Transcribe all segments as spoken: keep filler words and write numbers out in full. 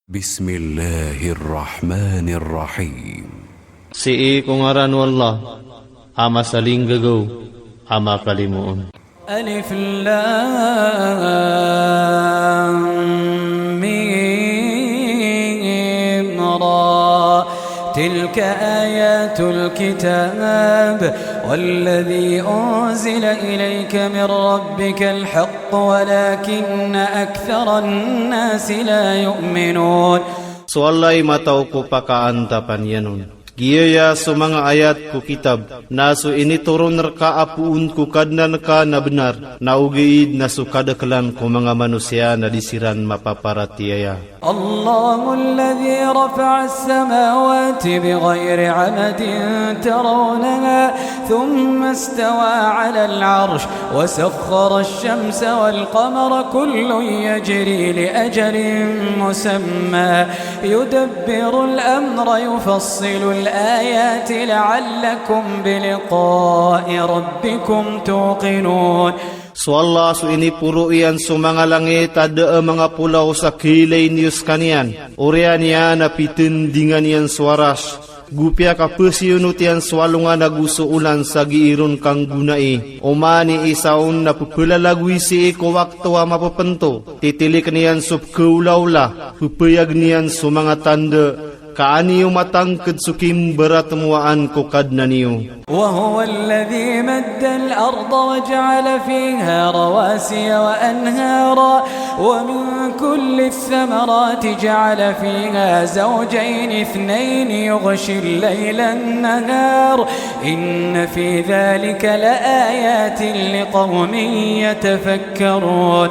بسم الله الرحمن الرحيم. Sii ko ngaran o Allah, a masaling gagao, a makalimoon. ألف لام ميم را. تلك آيات الكتاب والذي أنزل إليك من ربك الحق ولكن أكثر الناس لا يؤمنون. So Allah i matau ko pakaantapan yanon. Giya ya so manga ayat ko kitab, na so initurun rka a puun ko Kadnan ka na bnar, na ogaid na so kadaklan ko manga manusiya na di siran mapaparatiyaya. الله الذي رفع السماوات بغير عمد ترونها ثم استوى على العرش وسخر الشمس والقمر كل يجري لأجل مسمى يدبر الأمر يفصل الآيات لعلكم بلقاء ربكم توقنون. So Allah so inipuro iyan so manga langit a da a manga pulao sa kiilay niyo skaniyan. Orean iyan a pitindingan iyan so aras. Gu piyakapesiyono tiyan so alongan ago so olan sa giiron kanggunai. Oman i isa on na pepelalagoy sii ko wakto a mapepento. Titilik niyan so pekaolaola, pepeyag niyan so manga tanda. Ka aniyo matangked so kimbaratmoaan ko Kadnan iyo. وهو الذي مد الأرض وجعل فيها رواسي وأنهارا ومن كل الثمرات جعل فيها زوجين اثنين يغشي الليل النهار إن في ذلك لآيات لقوم يتفكرون.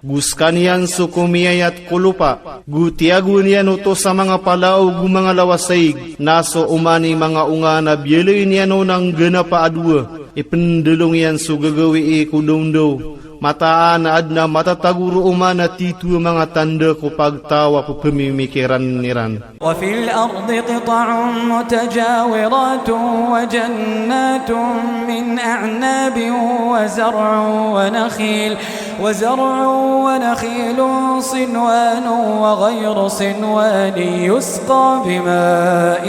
Gu skaniyan so ko miyayat ko lopa, gu tiyago niyan oto sa manga palao gu manga lawasaig, na so oman i manga onga na biyalay niyan o nang ganapa a dowa, ipendelong iyan so gagawii ko dawndaw, mataan a adn a matatago ro oman a titwa manga tanda ko pagtaw a pepemimikiran iran. وفي الأرض قطع متجاورات وجنات من أعناب وزرع ونخيل، وزرع ونخيل صنوان وغير صنوان يسقى بماء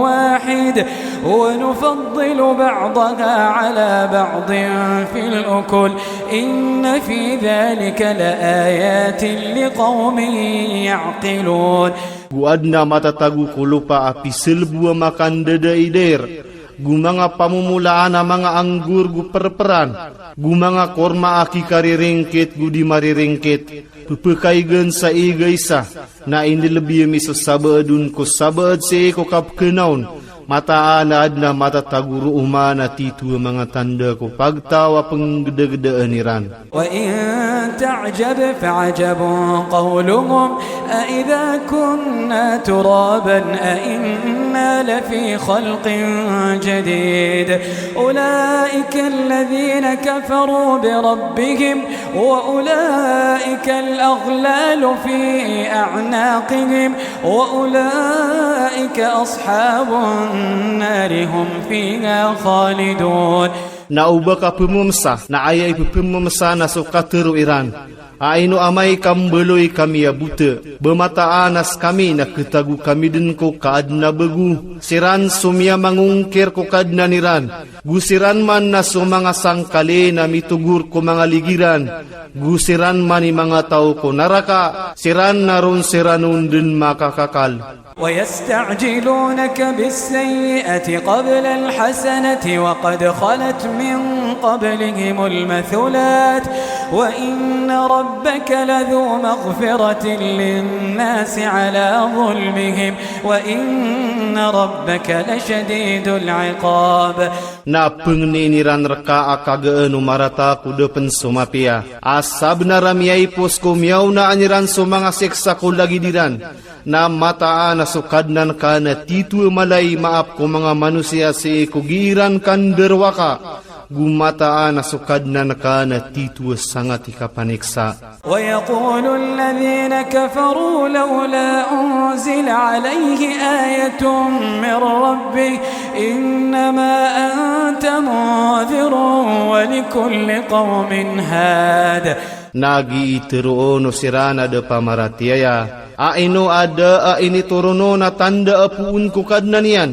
واحد ونفضل بعضها على بعض في الأكل إن في ذلك لآيات لقوم يعقلون. Gu adn a matatago ko lopa a piselbo a makandadaidar, gu manga pamomolaan a manga anggur gu perperan, gu manga korma a kikariringkit gu dimariringkit, pepekaigan sa iga isa, na inilbi mi so sabaadon ko sabaad sii ko kapkenaon, mataan a adn a matatago ro oman a titwa manga tanda ko pagtaw a penggedagedaan iran. وإن تعجب فعجب قولهم أإذا كنا ترابا أإنا لفي خلق جديد أولئك الذين كفروا بربهم وأولئك الأغلال في أعناقهم وأولئك أصحاب النار هم فيها خالدون. Na o ba ka pememesa, na aya ipepemesa na so katero iran. Aino amay ka mbaloy kami a buta, ba mataan a sekami na ketago kami den ko kaadn a bego. Siran so miyamangongker ko Kadnan iran. Gu siran man na so manga sangkali na mitogur ko manga ligiran. Gu siran man i manga taw ko naraka, siran na ron siran on den makakakal. ويستعجلونك بالسيئة قبل الحسنة وقد خلت من قبلهم المثلات وإن ربك لذو مغفرة للناس على ظلمهم وإن ربك لشديد العقاب. Na pengnin iran reka a kagaan o marata ko depen so mapiya. A sabnar a miyaipos ko miyaonaan iran so manga seksa ko lagid iran. Na mataan a so Kadnan ka na titwa malai maap ko manga manusiya sii ko giiran kan derwaka. Gu mataan a so Kadnan ka na titwa sangat i kapaneksa. ويقول الذين كفروا لولا أنزل عليه آية من ربه إنما أنت منذر ولكل قوم هاد. Na giiteroon o siran a da pamaratiyaya. A ino a da a initoronon a tanda a poon ko Kadnan iyan.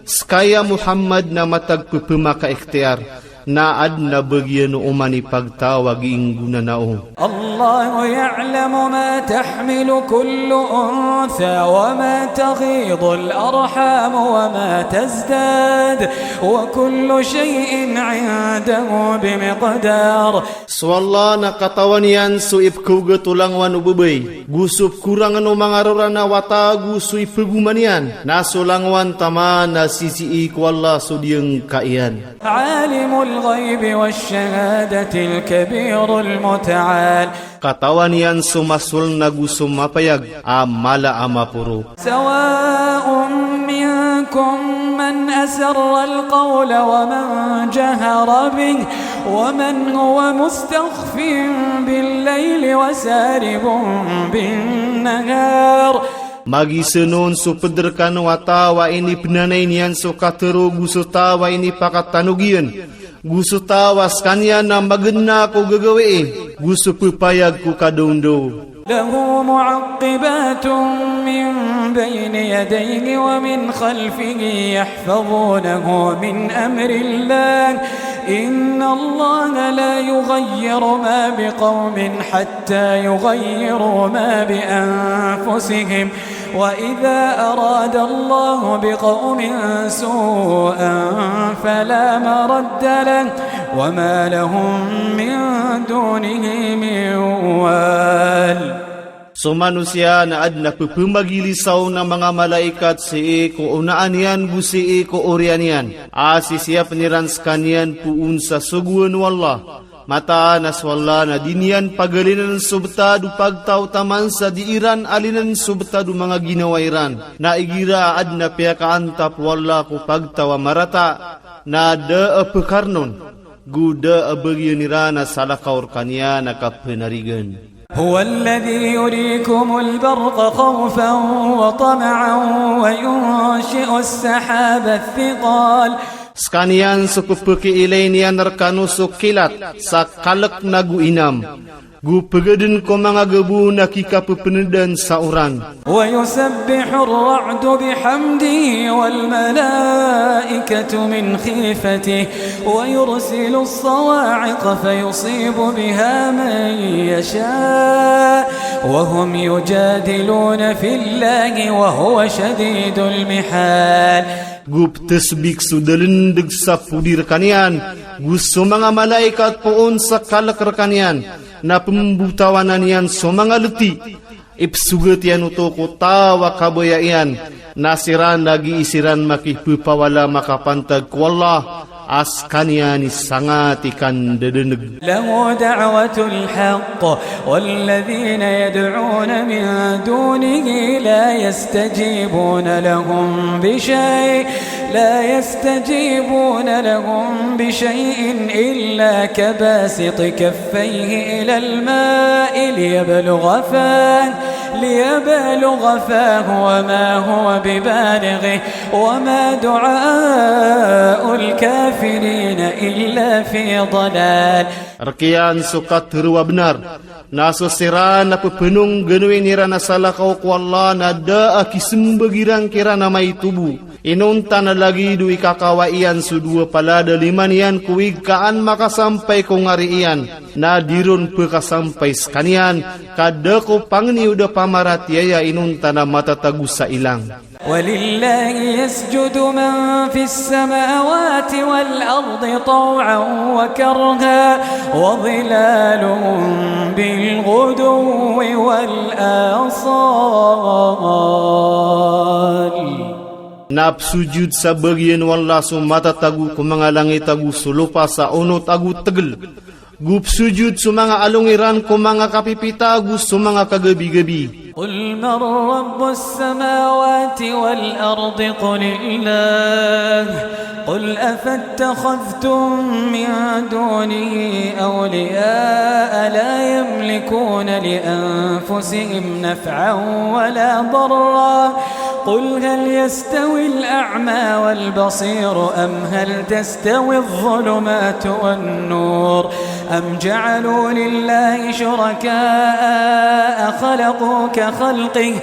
Skaya Muhammad na matag pepemaka ikhtiyar. Na adn a bagian o oman i pagtaw a giinggunan a o. الله يعلم ما تحمل كل أنثى وما تغيض الأرحام وما تزداد وكل شيء عنده بمقدار. So Allah na katawan iyan so ipkeugat o langowan o bebey, gu so pkurangan o manga rora na wata gu so ipeguman iyan, na so langowan taman na sisii ko Allah so diyengka iyan. عالم الغيب والشهادة الكبير المتعال. Katawan iyan so masolna gu so mapayag a mala a maporo. سواء منكم من أسر القول ومن جهر به ومن هو مستخف بالليل وسارب بالنهار. Magisenon so pederkan wata wa ini penanai niyan so katero gu so taw a ini pakatanog iyan. Gu so taw a skaniyan na magedna ko gagawii, gu so pepayag ko kadondo. له معقبات من بين يديه ومن خلفه يحفظونه من أمر الله. إن الله لا يغير ما بقوم حتى يغيروا ما بأنفسهم. وإذا أراد الله بقوم سوءا فلا مرد له وما لهم من دونه من وال. So manusiya na adn a pepemagilisaw na manga malaikat sii ko onaan iyan gu sii ko oriyan iyan. A sisiyap niran skaniyan poon sa sogoan o Allah. Mataan a so Allah na di niyan pagalinan so betad o pagtaw taman sa di iran alinan so betad o manga ginawa iran. Na igira a adn a piyakaantap o Allah ko pagtaw a marata, na da a pekarnon, gu da a bagian iran a salakaw rekaniyan a kapenarigan. هو الذي يريكم البرق خوفا وطمعا وينشئ السحاب الثقال. Skaniyan so pepekeilai niyan rekano so kilat, sa kalek na gu inam. Gu pegeden ko manga gebu na kikapepenedan sa oran. ويسبح الرعد بحمده والملائكة من خيفته ويرسل الصواعق فيصيب بها من يشاء وهم يجادلون في الله وهو شديد المحال. Gu petesbik so dalendeg sa podi rekaniyan, gu so manga malaikat poon sa kalek rekaniyan, na pembutawanan iyan so manga leti. Ipsuget iyan oto ko taw a kabaya iyan, na siran agi i siran makipepawala makapantag ko Allah, a skaniyan i sangat i kandadaneg. له دعوة الحق والذين يدعون من دونه لا يستجيبون لهم بشيء، لا يستجيبون لهم بشيء إلا كباسط كفيه إلى الماء ليبلغ فاه، ليبلغ فاه وما هو ببالغه، وما دعاء الكافرين إلا في ضلال. Rekeyan so kateruwa benar, na so siran a pepenong genowen iran a salakaw ko Allah na da a kisembag iran kiran a maitubu. Inonta na lagid o ikakawa iyan so dowa pala da liman iyan ko wigkaan makasampay ko ngari iyan, na diron pekasampay skaniyan, ka da ko pangni o da pamaratiyaya inonta na matatago sa ilang. ولله يسجد من في السماوات والأرض طوعا وكرها وظلالهم بالغدو والآصال. Na pesujud sa bagian o Allah so matatago ko manga langit ago so lopa sa onot ago tegel. Gu pesujud so manga along iran ko manga kapipita ago so manga kagebi-gebi. قل من رب السماوات والأرض قل الله، قل أفاتخذتم من دونه أولياء لا يملكون لأنفسهم نفعا ولا ضرا، قل هل يستوي الأعمى والبصير أم هل تستوي الظلمات والنور، أم جعلوا لله شركاء خلقوا كخلقه،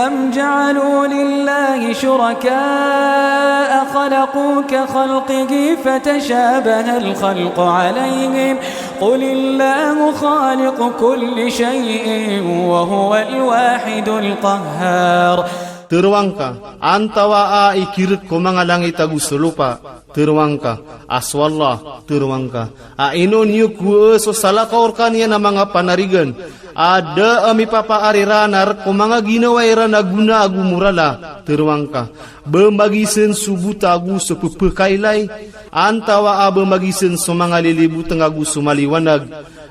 أم جعلوا لله شركاء خلقوا كخلقه فتشابه الخلق عليهم، قل الله خالق كل شيء وهو الواحد القهار. Teuruangka, antawa a ikirek ko manga langit ago so lopa, teuruangka, asa o Allah, teuruangka. A ino nio kuwe so salakaw rekaniyan a manga panarigan. A da a mipapaarir na rek ko manga ginawa iran a guna ago morala, teuruangka. Bemagisen so buta ago so pepekailai, antawa a bemagisen so manga lilibuteng ago so maliwanag.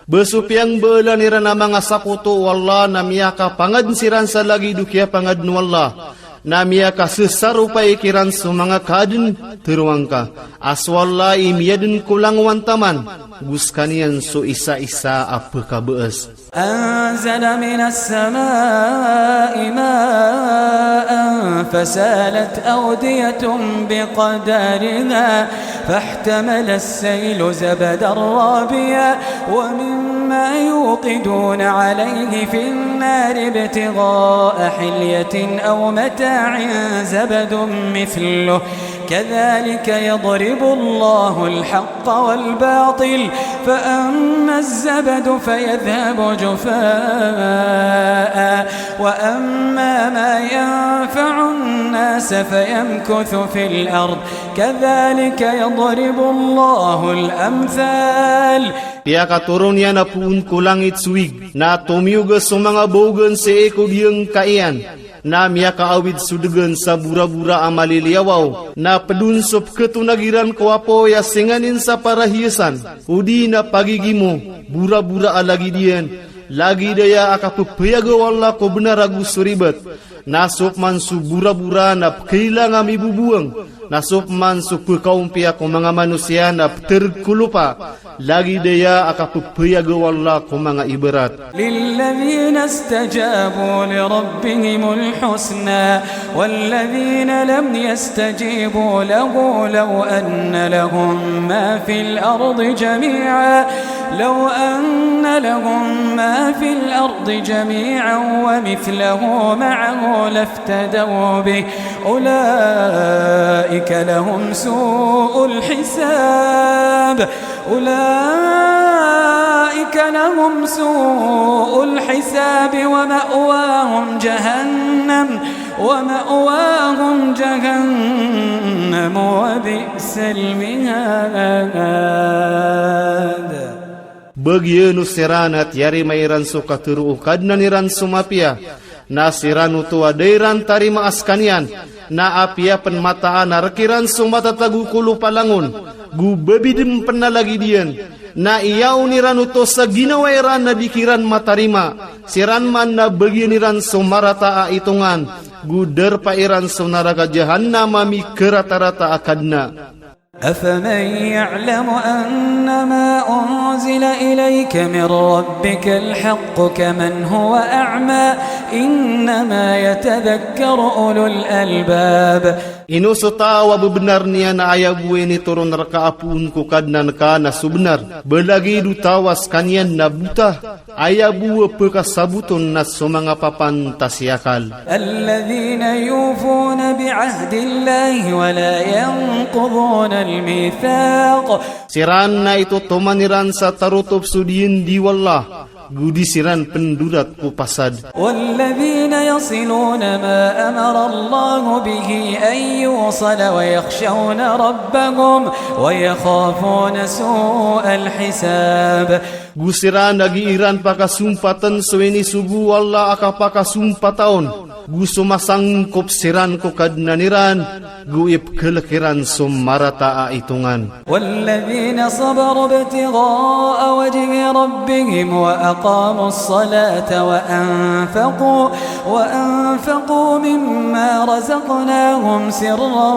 Be so piyangbeelan iran a manga sakoto o Allah na miyakapangaden siran sa lagid o kiyapangaden o Allah. Na miyakasesarupay kiran so manga kaden, teuruangka. Asa o Allah i miyaden ko langowan taman, go sekaniyan so isa-isa a pekabees. أنزل من السماء ماء فسالت أودية بقدرها فاحتمل السيل زبدا رابيا ومما يوقدون عليه في النار ابتغاء حلية أو متاع زبد مثله كذلك يضرب الله الحق والباطل فأما الزبد فيذهب جفاء وأما ما ينفع الناس فيمكث في الأرض كذلك يضرب الله الأمثال. Piyakaturun iyan a puun ko langit so wig, na tomiyog a so manga bowgen se eko diyengka iyan. Na miyakaawid so degen sa bura-bura a maliliyawaw. Na pedun so peketonag iran ko apoy a senganin sa parahiyasan. Odi na pagigimo, bura-bura a lagid iyan. Lagid aya a kapepeyag o Allah ko benar ago so ribet. Na sopeman so bura-bura na pekeilang a mibubuweng. Na sopeman so pekaompiya ko manga manusiya na petereg ko lopa. Lagid aya a kapepeyag o Allah ko manga ibarat. للذين استجابوا لربهم الحسنى والذين لم يستجيبوا له لو أن لهم ما في الأرض جميعا لو أن لهم ما في الأرض جميعا ومثله معه لافتدوا به أولئك لهم سوء الحساب أولئك لهم سوء الحساب ومأواهم جهنم ومأواهم جهنم وبئس المهاد. Bagian o siran a tiyarima iran so katero o Kadnan iran so mapiya, na siran oto a da iran tarima a sekaniyan, na apiya pen mataan a rek iran so matatago ko lopa langon, go babidem pen a lagid iyan, na iyawn iran oto sa ginawa iran a di kiran matarima, siran man na bagian iran so marata a itongan, go darpa iran so naraka jahannam a mikerata-rata a kadna. أفمن يعلم أنما أنزل إليك من ربك الحق كمن هو أعمى إنما يتذكر أولو الألباب. Ino so taw a bebenar niyan a aya buwe ini toron raka a puun ko Kadnan ka na so benar. Be lagid o taw a sekaniyan na buta. Aya buwe pekasaboton na so manga papantas i akal. الذين يوفون بعهد الله ولا ينقضون الميثاق. Siran na itotoman iran sa tarotop so diyendi o Allah, go di siran pendurat ko pasad. والذين يصلون ما أمر الله به أن يوصل ويخشون ربهم ويخافون سوء الحساب. Go siran a gi iran pakasumpatan so ini sogo o Allah a kapakasumpataon, go so masangkop siran ko Kadnan iran, go ipkelek iran so marata a itongan. والذين صبروا ابتغاء وجه ربهم وأقاموا الصلاة وأنفقوا، وأنفقوا مما رزقناهم سرا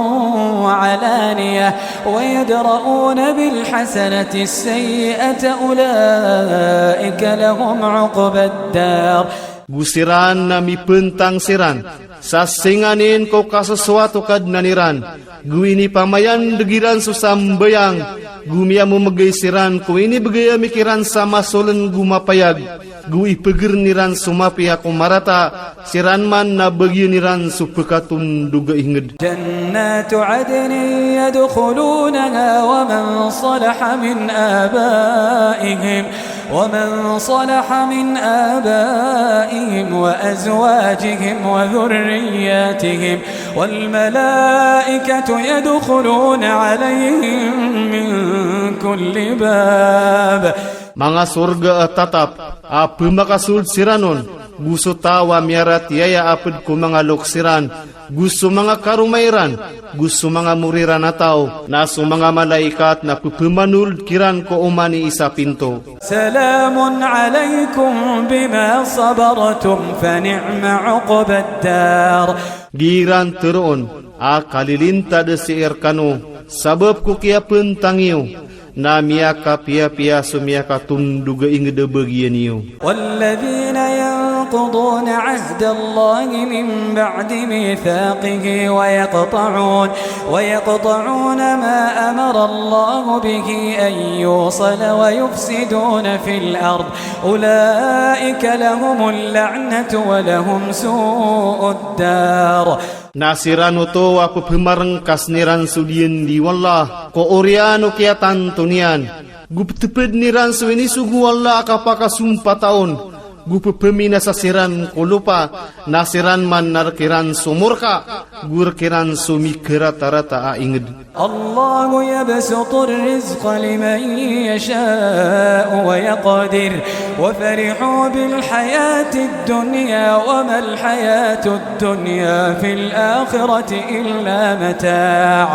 وعلانية ويدرءون بالحسنة السيئة أولئك لهم عقبى الدار. Go siran na mipentang siran sa senganin ko kasosoat o Kadnan iran, go ini pamayandeg iran so sambayang, Gu miya mo mgay siran ko ini bgay ami kiran sa masolen gu mapayag. Gu ipegir niran so mapiya ko marata, siran man na bagi niran so pekatun duga inged. جنات عدن يدخلونها ومن صلح من آبائهم، ومن صلح من آبائهم وأزواجهم وذرياتهم، والملائكة يدخلون عليهم من كل باب. Manga sorga a tatap, a pemakasold siranon, gu so taw a miyaratiaya aped ko manga lok siran, gu so manga karoma iran, gu so manga muriran a taw, na so manga malaikat na pepemanold kiran ko omani isa pinto. سلام عليكم بما صبرتم فنعم عقبى الدار. Giran teroon, a kalilintad si er kano, sabap ko kiyapentang iyo, na miyakapiyapiya so miyakatundug a inged a bagi niyo. والذين ينقضون عهد الله من بعد ميثاقه ويقطعون، ويقطعون ما أمر الله به أن يوصل ويفسدون في الأرض أولئك لهم اللعنة ولهم سوء الدار. Na siran oto a pepemarengkas niran so diyen di walla, ko oriyan o kiyatanto niyan. Gu peteped niran so ini so gu walla a kapakasumpataon. Gu pepeminasa siran ko lopa, na siran man na rkiran so morka, gu rkiran so mikeratarata a inged. الله يبسط الرزق لمن يشاء ويقدر وفرحوا بالحياة الدنيا وما الحياة الدنيا في الآخرة إلا متاع.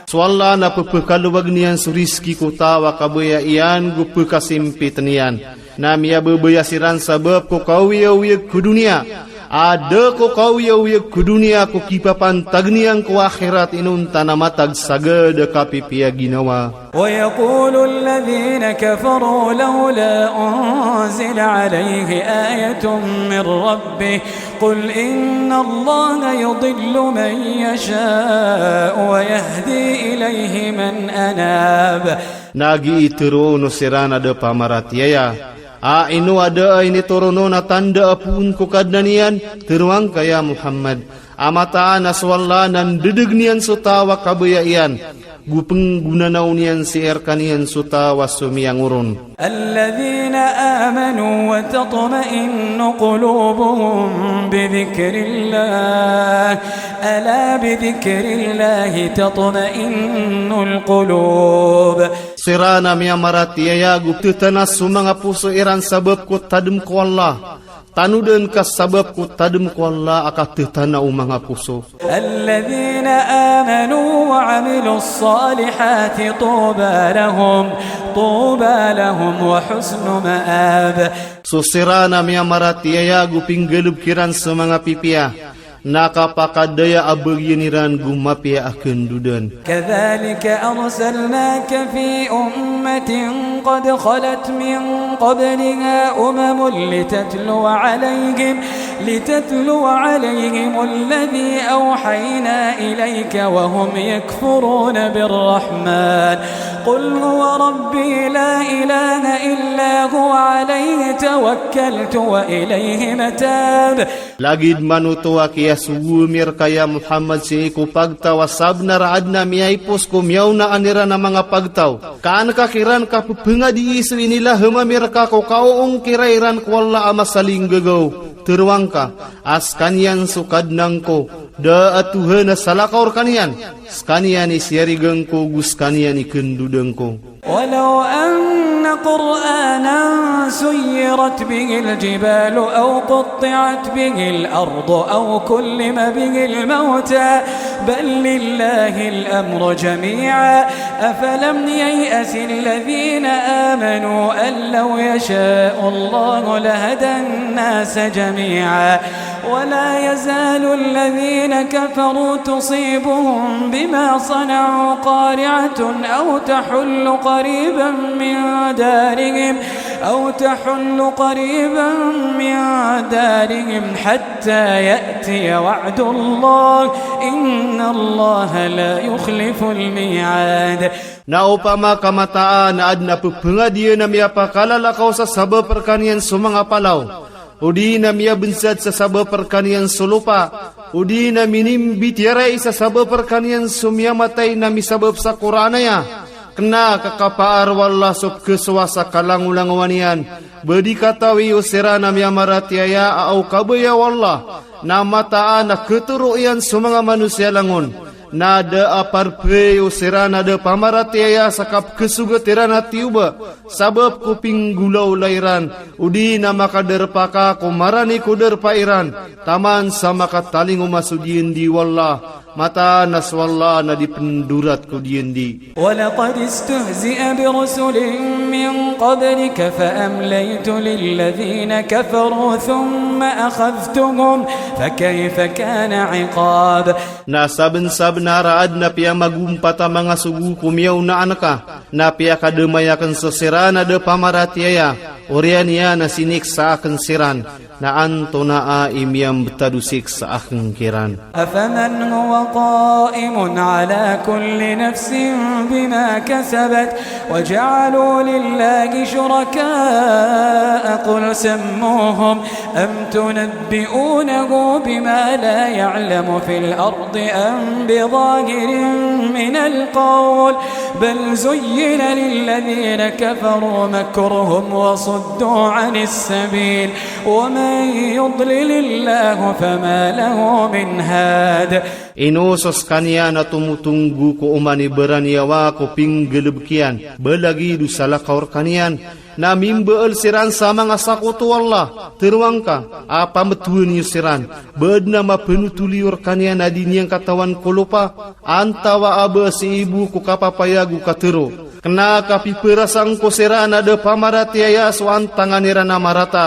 So Allah na pepekalobag niyan so rizki ko taw a kabaya iyan gu pekasimpit niyan. Na miyabebaya siran sabap ko kaoyaoyag ko duniya. A da ko kaoyaoyag ko duniya ko kipapantag niyan ko akhirat inonta na matag sagad a kapipiya ginawa. ويقول الذين كفروا لولا أنزل عليه آية من ربه قل إن الله يضل من يشاء ويهدي إليه من أناب. Na gii teroon o siran a da pamaratiyaya. A ino a da a initoronon a tanda a puun ko Kadnan iyan, teroangka ya Muhammad. A mataan a so Allah na ndedeg niyan so taw a kabaya iyan. Gu penggunanaw niyan si erka niyan so taw a so miyangoron. الذين آمنوا وتطمئن قلوبهم بذكر الله ألا بذكر الله تطمئن القلوب. Siran a miyamaratiyaya gu tetana so manga poso iran sabap ko tadem ko Allah. Tanoden ka sabap ko tadem ko Allah a katetana o manga poso. الذين آمنوا وعملوا الصالحات طوبى لهم، طوبى لهم وحسن مآب. So siran a miyamaratiyaya gu pinggaleb kiran so manga pipiya. Na kapakadaya a bagian iran gu mapiya a kendodan. كذلك أرسلناك في أمة قد خلت من قبلها أمم لتتلو عليهم، لتتلو عليهم الذي أوحينا إليك وهم يكفرون بالرحمن. قل هو ربي لا إله إلا هو عليه توكلت وإليه متاب. Lagid man oto a kiya sugu merka ya Muhammad si ko pagtaw a sabnar a adn a miyaipos ko miyawnaan iran a manga pagtaw. Kan ka kiran ka pepengadi'i so inilaham a merka ko kaoong kira iran ko Allah a masalinggagaw. Teroangka, a sekaniyan so Kadnan ko, da a Tuhan a salakaw rekaniyan. Sekaniyan i siyarigan ko, gu sekaniyan i kendodan ko. ولو أن قرآنا سيرت به الجبال أو قطعت به الأرض أو كلم به الموتى بل لله الأمر جميعا أفلم ييأس الذين آمنوا أن لو يشاء الله لهدى الناس جميعا ولا يزال الذين كفروا تصيبهم بما صنعوا قارعة أو تحل قريبا من دارهم أو تحل قريبا من دارهم حتى يأتي وعد الله إن الله لا يخلف الميعاد. Na opama ka mataan na aden a pepengadiyen a miyapakalala kaw sa sabap rekaniyan so manga palaw, odi na miyabensad sa sabap rekaniyan so lopa, odi na minimbi tiyarai sa sabap rekaniyan so miyamatay na misabap sa Qur'an aya, kena ka kapaar o Allah so pekesowa sa kalangolangowan iyan. Badi katawi o siran a miyamaratiyaya a aw kabaya o Allah, na mataan a ketero iyan so manga manusiya langon. Na da a parpey o siran a da pamaratiyaya sa kapkesogat iran a tiyuba sabap ko pinggolaola iran, odi na makaderpa ka ko marani ko derpa iran, taman sa makatalingoma so diyendi o Allah. Mataan a so Allah na dipendurat ko diyendi. ولقد استهزئ برسل من قبلك فأمليت للذين كفروا ثم أخذتهم فكيف كان عقاب. Na sabensabenar a aden a piyamagumpat a manga sogo ko miyaonaan ka, na piyakademayaken so siran a da pamaratiyaya, oriyan iyan a siniksa aken siran. Na antonaa i miyambetad o siksa aken kiran. أفمن هو قائم على كل نفس بما كسبت وجعلوا لله شركاء قل سموهم أم تنبئونه بما لا يعلم في الأرض أم بظاهر من القول بل زين للذين كفروا مكرهم وصدوا عن السبيل ومن يضلل الله فما له من هاد. Ino so sekaniyan a tumutunggu ko oman i baraniyawa ko pinggelebekiyan, ba lagi du salakaw rekaniyan. Na mimbaal siran sa manga sakoto o Allah, teruwang ka a pametowan iyo siran. Ba aden a mapenotol iyo rekaniyan a di niyan katawan ko lopa, antawa a ba si ibu ko kapapaya go katero. Kena ka piperasang ko siran a da pamaratiyaya so antangan iran a marata,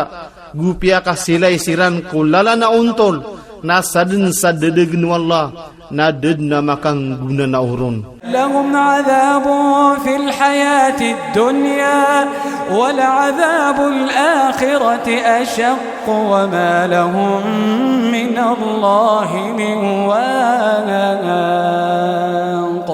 go piyakasilay siran ko lalan a ontol. Na saden sa dedegen o Allah na da den a makanggona na oron. لهم عذاب في الحياة الدنيا ولعذاب الآخرة أشق وما لهم من الله من واق.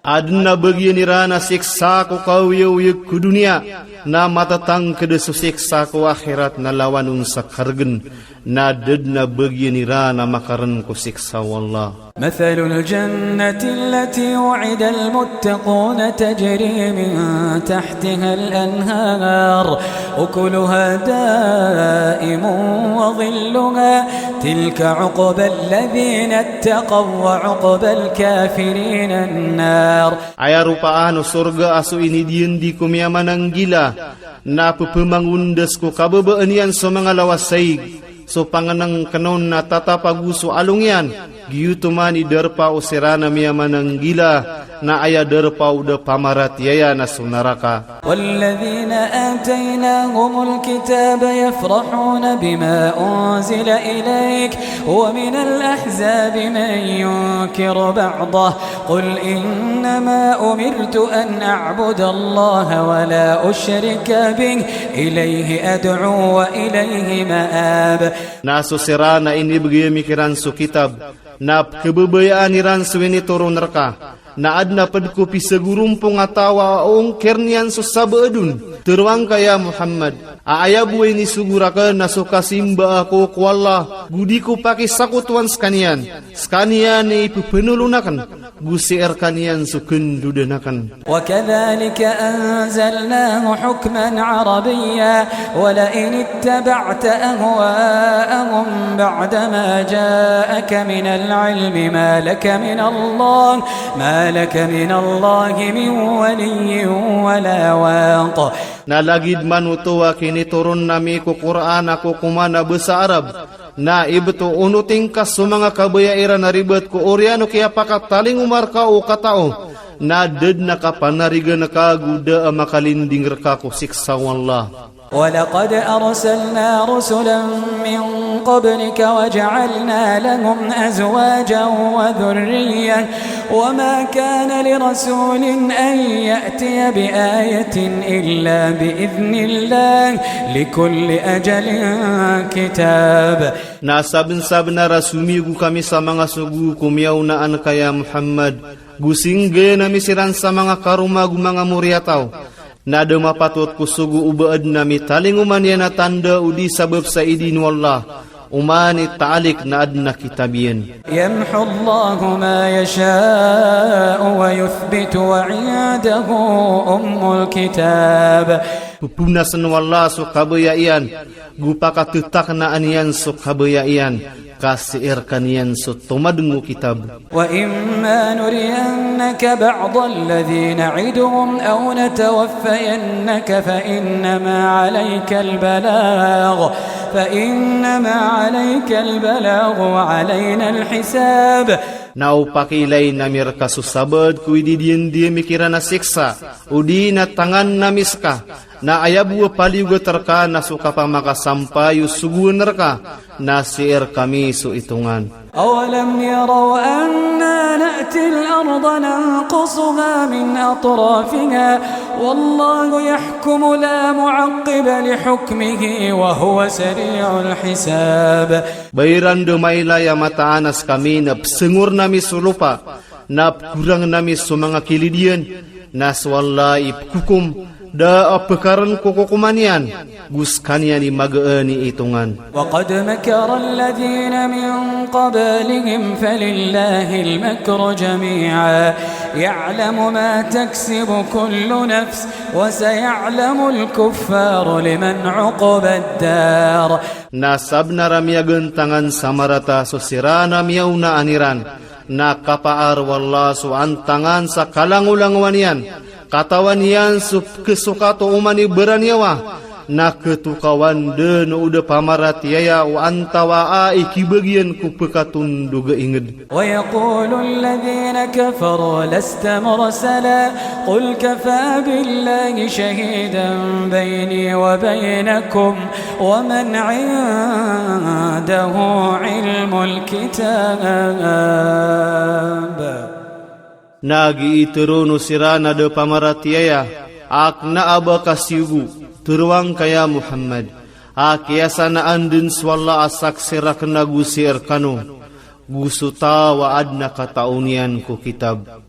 Aden a bagian iran a siksa ko kaoyaoyag ko duniya, na matatangked so siksa ko ahirat na lawan un sa karegen. Na da den a bagian iran a makaren ko siksa o Allah. مثل الجنة التي وعد المتقون تجري من تحتها الأنهار أكلها دائم وظلها تلك عقبى الذين اتقوا وعقبى الكافرين النار. Aya ropaan o sorga a so inidiyendi ko miyamananggila, na pepemangundas ko kababaan iyan so manga lawas saig, so panganangkenon na tatap ago so along iyan. Giyoto man i darpa o siran a miyamananggila, na aya darpa o da pamaratiyaya na so naraka. والذين آتيناهم الكتاب يفرحون بما أنزل إليك ومن الأحزاب من ينكر بعضه قل إنما أمرت أن أعبد الله ولا أشرك به إليه أدعو وإليه مآب. Na so siran a inibegay ami kiran so kitab, na pekababayaan iran so initoron rka. Na aden a ped ko pisagurumpong a taw a ongker niyan so sabaadun. Teruwang ka ya Muhammad, a aya bo a inisogo raken na so kasimba ako ko Allah, go di ko pakisakotowan sekaniyan. Sekaniyan i pepenolon aken, go si rekaniyan so kendodan aken. وكذلك أنزلناه حكما عربيا ولئن اتبعت أهواءهم بعدما جاءك من العلم ما لك من الله ما لك من الله من ولي ولا واق. Na lagid man oto a kinitoron nami ko Qur'an ako ko mana basa Arab, na ibeto ono tingka so manga kabaya iran a ribat ko oriyan o kiyapakatalingoma rka o katao, na da den a kapanarigan ka go da a makalinding rka ko siksa o Allah. ولقد أرسلنا رسلا من قبلك وجعلنا لهم أزواجا وذرية وما كان لرسول أن يأتي بآية إلا بإذن الله لكل أجل كتاب. Na saben-saben a rasumi gu kami sa manga sogo ko miyawnaan ka ya Muhammad, gu singgey nami siran sa manga karoma gu manga moriyataw. Na de mapatot ko sogo o ba'ad nami talingoman iyan a tanda o di sabab sa idin o Allah, oman i ta'alik na aden a kitab iyan. يمحو الله ما يشاء ويثبت وعنده أم الكتاب. Pepunasen o Allah so kabaya iyan, gu pakatetaknaan iyan so kabaya iyan, ka si'irkan iyan so tomadeng o kitab. وإما نرينك بعض الذي نعدهم أو نتوفينك فإنما عليك البلاغ، فإنما عليك البلاغ وعلينا الحساب. Na o pakiilay nami rka so sabaad ko ididiyen diyen mi kiran a siksa, o di na tangan nami ska, na aya bo a paliyugat rka na so kapamakasampay o sogoan rka, na si'ir kami so itongan. أولم يروا أنا نأتي الأرض ننقصها من أطرافها والله يحكم لا معقب لحكمه وهو سريع الحساب. Ba iran de mailay a mata anas kami na psengur nami so lopa, na pkurang nami so manga kilidiyen, na so Allah i pkukum, da a pkaran ko kokoman iyan, gu skaniyan i magaan i itongan. وقد مكر الذين من قبلهم فلله المكر جميعا يعلم ما تكسب كل نفس وسيعلم الكفار لمن عقبى الدار. Na sabnar a miyagantangan sa marata so siran a miyawnaan iran, na kapaar o Allah so antangan sa kalangolangowan iyan, katawan iyan so kesokato oman i baraniyawa, na ketokawan den o de pamaratiyaya o antawa a i kibagiyan ko pekaton doga inged. ويقول الذين كفروا لست مرسلا قل كفى بالله شهيدا بيني وبينكم ومن عنده علم الكتاب. Na gi'i terono siran a de pamaratiyaya, akna a ba kasiugu, teroang ka ya Muhammad, a kiyasanaan den so Allah a saksi rakna gu si'ir kano, gu so taw a aden a kataw niyan ko kitab.